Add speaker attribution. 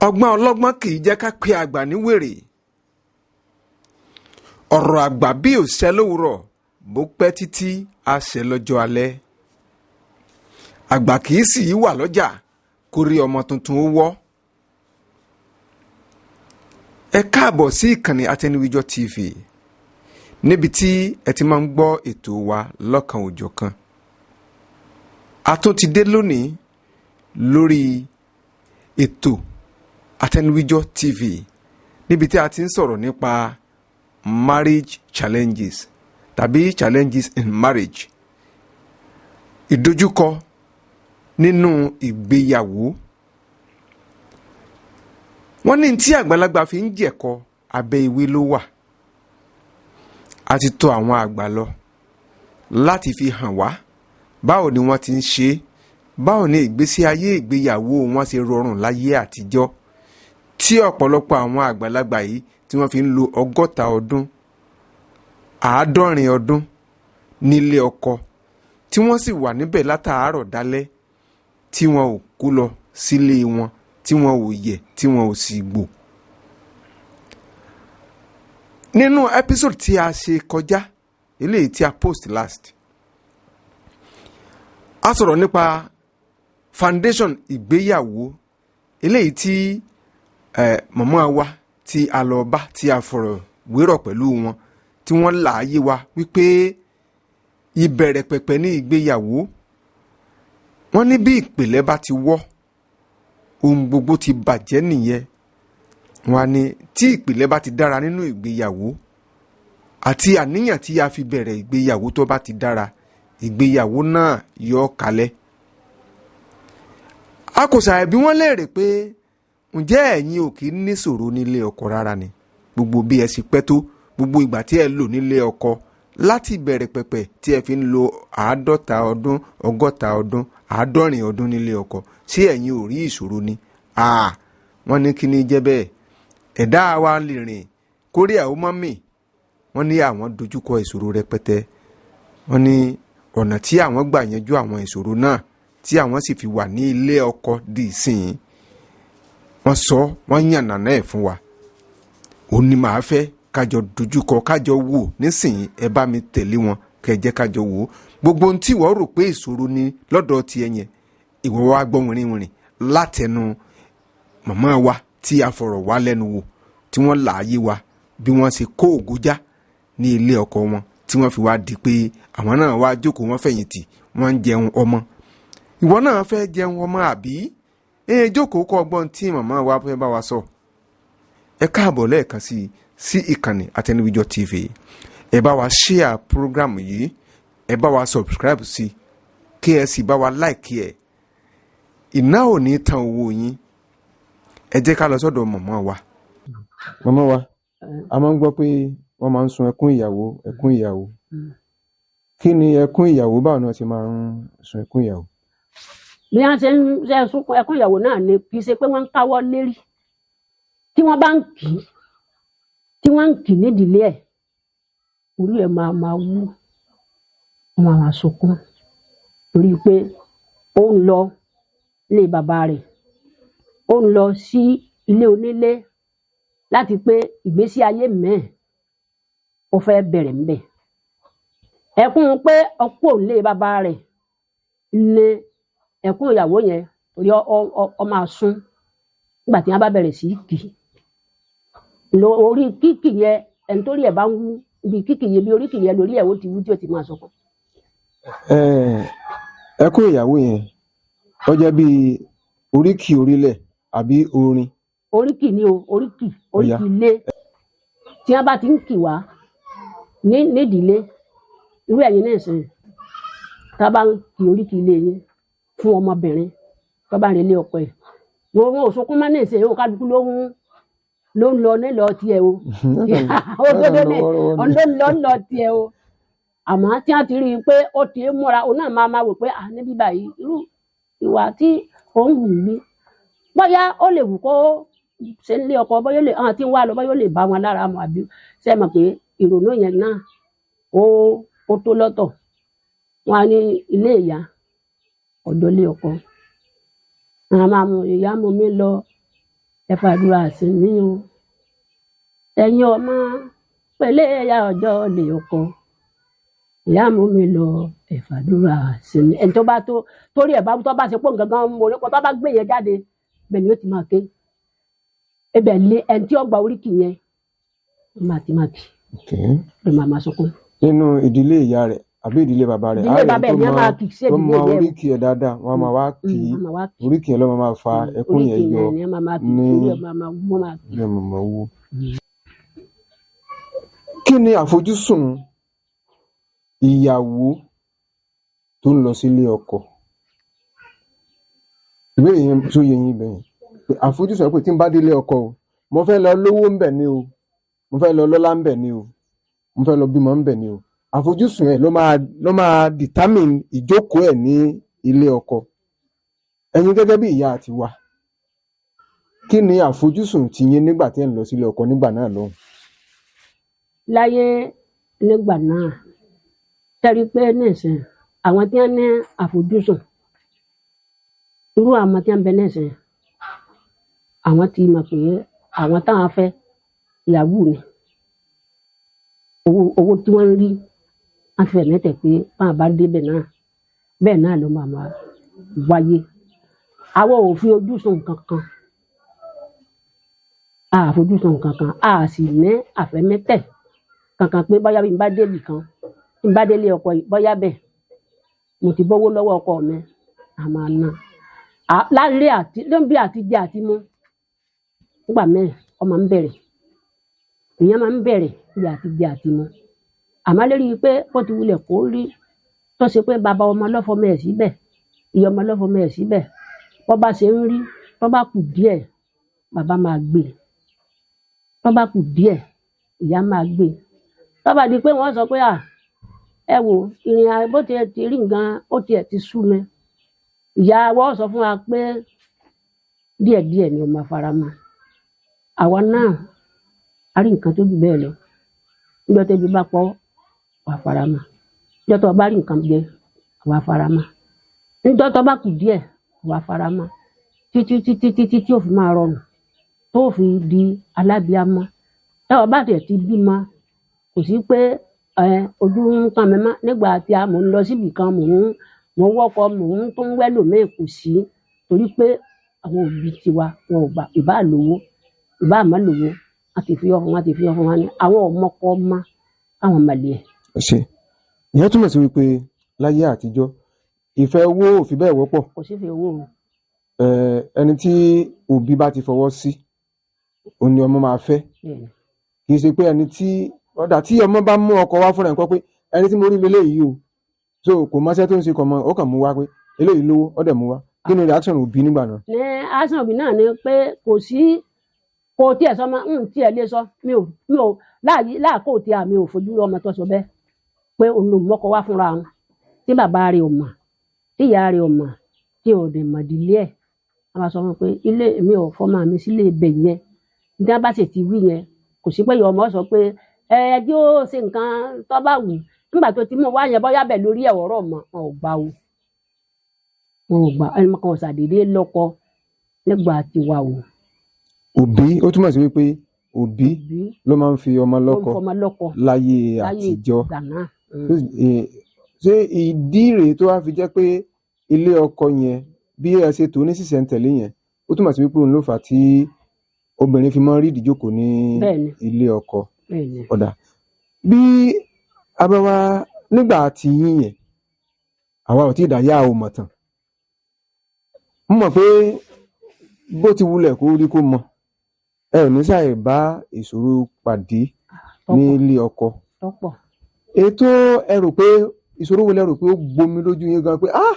Speaker 1: Ọgbọ́n ọlọ́gbọ́n kì í jẹ́ ká pe àgbà ní wèrè. Ọ̀rọ̀ àgbà bí ò ṣẹ lówùúrọ̀, bó pẹ́ títí á ṣẹ lọ́jọ́ alẹ́. Àgbà kì í sì í wà lọ́jà kó rí ọmọ tuntun ó wọ́. Ẹ káàbọ̀ sí ìkànnì Atẹnuwíjọ TV, níbi tí ẹ ti máa ń gbọ́ ètò wa lọ́kan òjọ̀kan. A tún ti dé lónìí lórí ètò Atẹnuwíjọ TV, níbi tí a ti ń sọ̀rọ̀ nípa marriage challenges tàbí challenges in marriage, ìdojúkọ nínú ìgbéyàwó. Wọ́n ní tí àgbàlagbà fi ń jẹ̀kọ, abẹ́ ìwé ló wà. A ti tọ̀ àwọn àgbà lọ láti fi hàn wá báwo ni wọ́n ti ń ṣe é, báwo ni ìgbésí ayé ìgbéyàwó wọn ṣe rọrùn láyé àtijọ́, tí ọ̀pọ̀lọpọ̀ àwọn àgbàlagbà yìí tí wọ́n fi ń lo 60 ọdún, 70 ọdún nílé ọkọ, tí wọ́n sì wà níbẹ̀ látàárọ̀ dálẹ́, tí wọn ò kó lọ sílé wọn, tí wọn ò yẹ̀, tí wọn ò sì gbò. Nínú episode tí a ṣe kọjá, eléyìí tí a post last, a sọ̀rọ̀ nípa foundation ìgbéyàwó, eléyìí tí màmá wa tí a lọ bá, tí a fọ̀rọ̀ wérọ̀ pẹ̀lú wọn, tí wọ́n là á yé wa wípé ìbẹ̀rẹ̀ pẹ̀pẹ̀ ní ìgbéyàwó. Wọ́n ní bí ìpìlẹ̀ bá ti wọ́, ohun gbogbo ti bàjẹ́ nìyẹn. Wọ́n á ní tí ìpìlẹ̀ bá ti dára nínú ìgbéyàwó, àti àníyàn tí a fi bẹ̀rẹ̀ ìgbéyàwó tó bá ti dára, ìgbéyàwó náà yọ kalẹ̀. A kò ṣàì bí wọ́n léèrè pé ǹjẹ́ ẹ̀yin ò kí ní ṣòro nílé ọkọ rárá ni? Gbogbo bí ẹ ṣe pẹ́ tó, gbogbo ìgbà tí ẹ lò nílé ọkọ láti bẹ̀rẹ̀ pẹ̀pẹ̀ tí ẹ fi ń lo 50 ọdún, 60 ọdún, 70 ọdún nílé ọkọ, ṣé ẹ̀yin ò rí ìṣòro ni? Wọ́n ní kí ni jẹ́ bẹ́ẹ̀? Ẹ̀dá wa lè rìn kóríà ó mọ́ mì. Wọ́n ní àwọn dojúkọ ìṣòro rẹpẹtẹ. Wọ́n ní ọ̀nà tí àwọn gbà yanjú àwọn ìṣòro náà tí àwọn sì fi wà ní ilé ọkọ di ìsìn, wọ́n sọ, wọ́n yànnàná ẹ̀ fún wa. Òun ni màá fẹ́ kájọ dojúkọ, kájọ wò nísìnyí. Ẹ bá mi tẹ̀lé wọn, kẹ́ jẹ́ kájọ wò ó. Gbogbo ohun tí ìwọ rò pé ìṣòro ni lọ́dọ̀ tiẹ̀ yẹn, ìwọ wá gbọ́ wìnrìnwìnrìn látẹnu màmá wa tí a fọ̀rọ̀ wá lẹ́nu wò, tí wọ́n là á yé wa bí wọ́n ṣe kó ògójá ní ilé ọkọ wọn, tí wọ́n fi wá di pé àwọn náà wá jókòó, wọ́n fẹ̀yìntì, wọ́n ń jẹun ọmọ. Ìwọ náà fẹ́ jẹun ọmọ àbí? Ẹ jókòó kọ́ ọgbọ́n tí màmá wa fẹ́ bá wa sọ. Ẹ káàbọ̀ lẹ́ẹ̀kan sí sí ìkànnì Atẹnuwíjọ TV. Ẹ bá wa share program yìí, ẹ bá wa subscribe sí, kí ẹ sì bá wa like ẹ. Iná ò ní tan owó yín. Ẹ jẹ́ ká lọ sọ́dọ̀ màmá wa. Màmá wa, a máa ń gbọ́ pé wọ́n máa ń sun ẹkún ìyàwó, ẹkún ìyàwó. Kí ni ẹkún ìyàwó? Báwo ni wọ́n ti máa ń sun ẹkún ìyàwó?
Speaker 2: Bí wọ́n ṣe ń ṣe sunkún ẹkún ìyàwó náà ni, kì í ṣe pé wọ́n ń káwọ́ lérí. Tí wọ́n bá ń kì í, tí wọ́n ń kì í nídìílé ẹ̀, orí ẹ̀ máa máa wú, wọ́n máa máa sunkún torí pé ó ń lọ ilé bàbá rẹ̀, ó ń lọ sí ilé onílé láti pé ìgbésí ayé mẹ́ẹ̀ ó fẹ́ bẹ̀rẹ̀ ńbẹ̀. Ẹkún pé ọkọ òǹlé bàbá rẹ̀ ní ẹkún ìyàwó yẹn, torí ọ máa sún nígbà tí wọ́n bá bẹ̀rẹ̀ sí í kì í. Orí kíkì yẹn, ẹni tó rí ẹ̀ bá ń wú ibi kíkì yẹn, bí oríkì yẹn lórí ẹ̀ ó ti wú tí ó ti máa sọkún.
Speaker 1: Ẹkún ìyàwó yẹn, ó jẹ́ bí oríkì orílẹ̀ àbí orin?
Speaker 2: Oríkì ni o, oríkì, oríkì ilé. Tí wọ́n bá ti ń kì wá ní nídìílé, irú ẹ̀yin náà sìn, tá a bá ń kì oríkì ilé yín fún ọmọbìnrin tó bá ń relé ọkọ ẹ̀, wọn ò sunkún mọ́ ní ìsìn o. Kálukú ló ń lọ nílọ tiẹ̀ o, òdodo ní ló ń lọ nílọ tiẹ̀ o. Àmọ́ tí wọ́n ti rí i pé ó ti ń múra, òun náà máa máa wò pé à níbí báyìí, irú ìwà tí òun wù mí, bóyá ó lè wù kó ṣe ń lé ọkọ, bóyá ó lè àwọn tí ń wá lọ, bóyá ó lè bá wọn lára mu, àbí ṣe mọ̀ pé ìrònú yẹn náà ó tó lọ́tọ̀. Wọn á ní ilé ìyá ọ̀dọ̀ ilé ọkọ, àwọn máa mú ìyá mú mi lọ. Ẹ fàdúrà sí mi o. Ẹ̀yin ọmọ pẹ̀lẹ́ ẹ̀yà ọjọ́ lè ọkọ. Ìyá mú mi lọ, ẹ fàdúrà sí mi. Ẹni tó bá tó torí ẹ̀ bá tó bá ṣe pọ̀ gangan mo ní kó tó bá gbé yẹn jáde, bẹ́ẹ̀ ni ó ti máa ké. Ibẹ̀ lé ẹni tí ó gba oríkì yẹn, ó máa ti máa kì, ló máa máa sunkún.
Speaker 1: Nínú ìdílé ìyá rẹ̀ àbí ìdílé bàbá rẹ̀,
Speaker 2: Ìdílé bàbá ẹ̀ ni a máa kì sí
Speaker 1: tó
Speaker 2: ìdílé
Speaker 1: mọ
Speaker 2: ìyá ẹ̀.
Speaker 1: oríkì ẹ̀ dáadáa, wọ́n á máa wá kì í.
Speaker 2: Wọ́n máa wá kì í.
Speaker 1: Oríkì ẹ̀ ló máa fa ẹkún yẹn
Speaker 2: Oríkì
Speaker 1: yọ
Speaker 2: yẹn ni a máa máa kì í,
Speaker 1: ní
Speaker 2: torí ẹ̀ máa máa wọ́n máa kì í.
Speaker 1: ilé mọ̀mọ́ wú. Kí ni àfojúsùn ìyàwó tó ń lọ sílé ọkọ? Ìbéèrè yẹn tó yẹ yín bẹ́yẹn. Pé àfojúsùn ẹ̀ pé tí n bá délé ọkọ o, mo fẹ́ lọ lówó ń bẹ̀ ni o, mo fẹ́ lọ lọ́lá ń bẹ̀ ni o, mo fẹ́ lọ bímọ ń bẹ̀ ni o. Àfojúsùn ẹ̀ ló máa determine ìjókòó ẹ̀ ní ilé ọkọ. Ẹ̀yin gẹ́gẹ́ bí ìyá àti wa, kí ni àfojúsùn tiyín nígbà tí ẹ̀ ń lọ sílé ọkọ nígbà náà lọ́hùn?
Speaker 2: Láyé nígbà náà, tẹ́rí pé nísìn àwọn tí wọ́n ní àfojúsùn, irú àwọn tí wọ́n ń bẹ nísìn, àwọn ti mọ̀ pé àwọn táwọn fẹ́ ìyàwó ni. Owó tí wọ́n ń rí, wọ́n ti fẹ̀mí tẹ̀ pé báwọn bá débẹ̀ náà, bẹ́ẹ̀ náà ló máa máa wáyé. Àwọn ò fi ojú sùn kankan. A àfojúsùn kankan, a sì ní àfẹ̀mítẹ̀ kankan pé bóyá bí n bá débì kan, bí n bá délé ọkọ yìí, bóyá bẹ́ẹ̀ mo ti bówó lọ́wọ́ ọkọ mi, a máa ná. Lálẹ́ àti lóńbí àti jẹ àti mú. Nígbà mìíràn, ọmọ ń bẹ̀rẹ̀. Ìyẹn máa ń bẹ̀rẹ̀ bí àti jẹ àti mú. Àmọ́ lórí pé ó ti wulẹ̀ kó rí, tó ṣe pé bàbá ọmọ lọ́fọmọ ẹ̀ síbẹ̀, ìyá ọmọ lọ́fọmọ ẹ̀ síbẹ̀. Bó bá ṣe ń rí, tó bá kù díẹ̀, bàbá máa gbé. Tó bá kù díẹ̀, ìyá máa gbé. Tó bá di pé wọ́n sọ pé à, ẹ wò, ìrìn àjò bó ti ẹ ti rí nǹkan, ó ti ẹ ti sú mi. Ìyá wa ó sọ fún wa pé díẹ̀díẹ̀ ni ó máa faramọ́. Àwa náà, a rí nǹkan tó jù bẹ́ẹ̀ lọ. Níjọ́ tẹ́bi bá pọ̀, wà faramọ́. Níjọ́ tó bá rí nǹkan jẹ, wà faramọ́. Níjọ́ tó bá kù díẹ̀, wà faramọ́. Títí títí títí tí ó fi máa rọrùn, tó fi di alábiamọ. Tẹ́ ọ bá tiẹ̀ ti bímọ, kò sí pé ojú ń kan mi mọ́ nígbà tí a mò ń lọ síbì kan, mò ń wọ́kọ, mò ń tún wẹ́lòmíì kò sí. Torí pé àwọn òbí tiwa wọn ò gbà, ìbá lówó, ìbá má lówó, wọ́n ti fi ọ́ fún, wọ́n ti fi ọ́ fún wa ní àwọn ọmọkọ ọmọ káwọn mọ̀lẹ́ ẹ̀.
Speaker 1: Ẹ ṣé. Ìyẹn túmọ̀ sí wípé láyé àtijọ́, ìfẹ́ owó ò fi bẹ́ẹ̀ wọ́pọ̀.
Speaker 2: Kò sí fi owó o.
Speaker 1: Ẹni tí òbí bá ti fọwọ́ sí, òun ni ọmọ máa fẹ́.
Speaker 2: Bẹ́ẹ̀ni.
Speaker 1: Kì í ṣe pé ẹni tí ọ̀dà tí ọmọ bá mú ọkọ wá fúnra ẹ̀ kọ́ pé ẹni tí mo rí leléyìí o. So kò mọṣẹ́ tó ń ṣe kọ̀ mọ́, ó kàn mú wá pé eléyìí lówó, ó dẹ̀ mú wá. Kí ni reaction òbí nígbà náà?
Speaker 2: Ní action òbí náà ni pé kò sí, kò tiẹ̀ sọ ma, ń tiẹ̀ lè sọ, mi ò láàyè láàkó tí a mi ò fojú ọmọ tó sọ bẹ́ẹ̀ pé òun ló mọ́kọ wá fúnra wọn. Tí bàbá rẹ̀ ò mọ̀, tí ìyá rẹ̀ ò mọ̀, tí ò dẹ̀ mọ̀ ìdílé ẹ̀. A máa sọ fún un pé ilé mi ò fọmọ mi sílé ibẹ̀ yẹn. Ní bá sì ti wí yẹn, kò sí pé ìyá ọmọ sọ pé ẹ jẹ́ ó ṣe nǹkan tó bá wù. Nígbà tó ti mú wá yẹn bóyá bẹ̀ lórí ẹ̀ ọ̀rọ̀ mọ̀, wọn ò gbà o. Wọn ò gbà, ẹni kan ò ṣàdédé lọ́kọ nígbà tiwa o.
Speaker 1: Òbí, ó túmọ̀ sí wípé òbí ló máa ń fi ọmọ
Speaker 2: Ló ń
Speaker 1: lọ́kọ
Speaker 2: fọmọ lọ́kọ
Speaker 1: láyé
Speaker 2: láyé
Speaker 1: àtijọ́.
Speaker 2: ìgbà náà.
Speaker 1: Ṣé ìdí rèé tó wá fi jẹ́ pé ilé ọkọ yẹn bí ẹ ṣe tò ní sísẹ̀ntẹ̀lé yẹn, ó túmọ̀ sí wípé òun ló fà á tí obìnrin fi máa ń rí ìdíjókòó ní ilé ọkọ.
Speaker 2: Bẹ́ẹ̀ni.
Speaker 1: Ọ̀dà. Bí a bá wá nígbà tí yín yẹn, àwa ò tí ì dá yá o mọ̀ tán. Mo mọ̀ pé bó ti wulẹ̀ kó rí kó mọ̀, ẹ ò ní ṣàì bá ìṣòro pàdé ní ilé ọkọ.
Speaker 2: Tọ́pọ̀.
Speaker 1: Ètò ẹ rò pé ìṣòro wo lẹ rò pé ó gbomi lójú yín gan pé ah